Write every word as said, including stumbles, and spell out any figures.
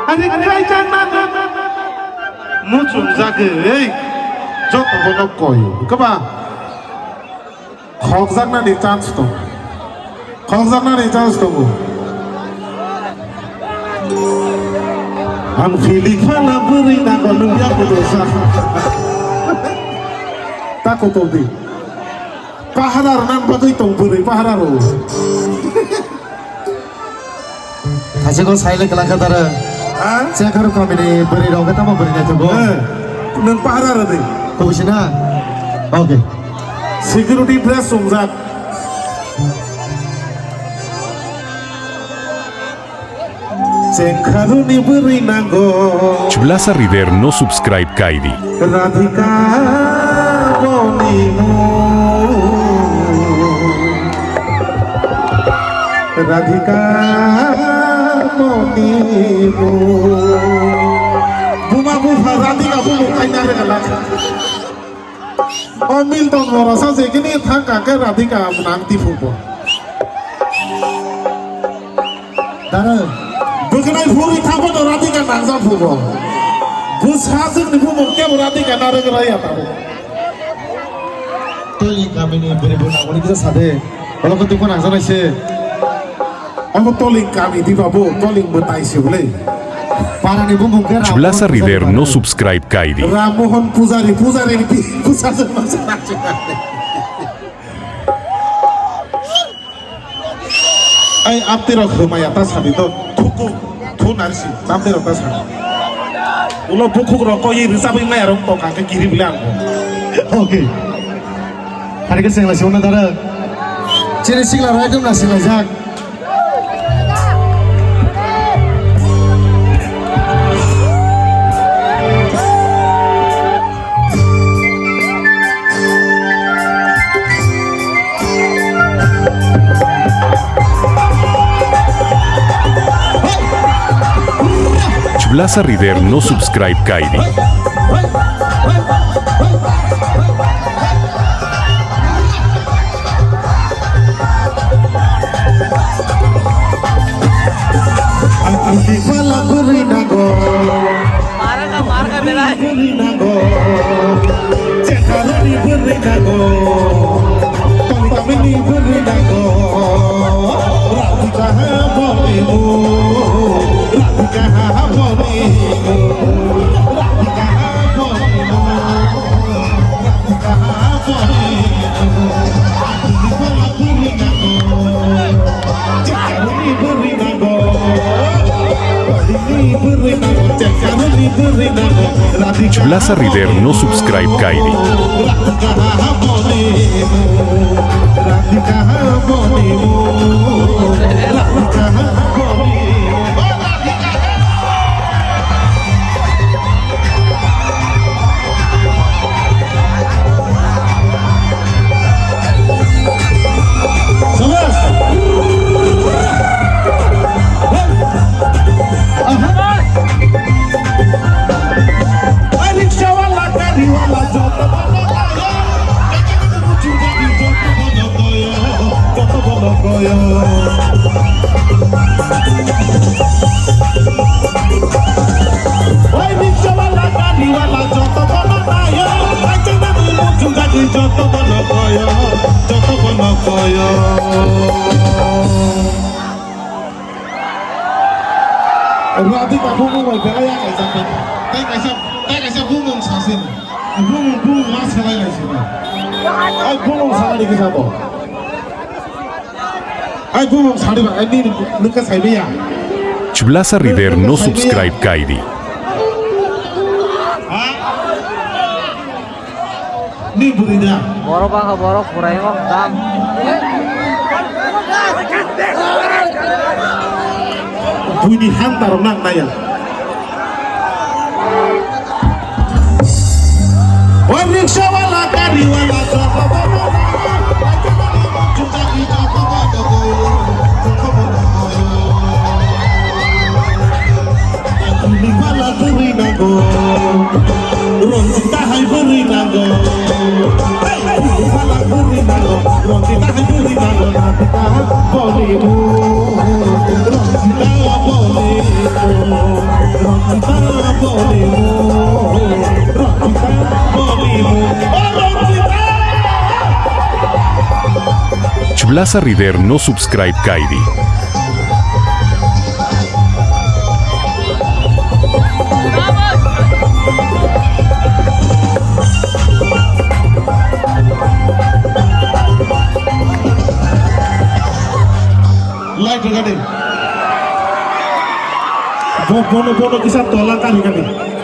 Ani kaijakna muchungjagwi joto bono koi. Kaba khokjaknani chance tongo. Khokjaknani chance tongo. Ang feeling phano bwrwi nango nung ya kudosa. Ta kutobi. Pahara rwna bagwi tong bwrwi pahara rw. Thaichikgo sai le kwlangkha dara. Ha? Chekharuk kamini bwrwi rok tamo bwrwi naithogo. Eh, nwng pahara rwdi. Kubui sina? Okay. Security dress chumjak. Chengkharuni bwrwi nango. Chwlasa Rider no subscribe kaidi. Radhika bonimu. Radhika bonimu. Buma bupha Radhika bumung kaina rwgala. O Milton Morasa je kini thang kake Radhika nang tiphuk bo. Dara. Bwkwnai phuri thangbo no Radhika nangjak phugo. Bwsa jwkni bumung kebo Radhika narwk raya tabuk. Toli kamini bwrwi bo nangmani kisa sade. Olo ko tungma nangjaknai se. Omo Toling kami di babu, Toling mwtai se bwle. Parani bumung khe Chwlasa Rider no subscribe kaidi. Ram Mohan Pujari, Pujari ni pi-, bwsa jwk masa nangjaknai. Ai, aptirok hwmaya ta sadi to, thuku, thu narsi, aptirok ta sadi. Ulo bukhuk rok koi rwchabwi maya rok tongkha khe kiri bwle ang. Okay. Hari khe sengla siwna dara. Chini sikla rok ekdom na sengla jak. Chwlasa Rider no subscribe kaidi. Ang ang di pala guri nago. Marga, marga belai. Bwrwi nango, Chekharoni bwrwi nango, Tongkamini bwrwi nango, Radhika ha bonimu, Radhika ha bonimu, Radhika ha bonimu, Radhika ha bonimu. Chwlasa Rider no subscribe kaidi. Oi, rickshaw wala, gari wala, joto bono nayo. Ai, chengna ni muchung gari, joto bono koyo, joto bono koyo. Radhika bumung bai belai ya kaisa. Tai kaisa, tai kaisa bumung sasin. Bumung, bumung ma salai lai sini. Ai, bumung salai di kisa bo. Ai bumung sari ba, ai nini nungkha saibiya. Chwlasa Rider no subscribe kaidi. Ha? Ni buri da. Borok bangkha borok purai o dam. Buini han tarok nang naya. O rickshaw wala, gari wala, joto bono nayo. Ni wala bwrwi nango. Ranjita hai bwrwi nango. Ni wala bwrwi nango. Ranjita hai bwrwi nango. Ranjita Bollywood. Ranjita Bollywood. Blasa Rider no subscribe kaidi. Light rwgadi. Bo-, bono, bono kisa tola kari kari.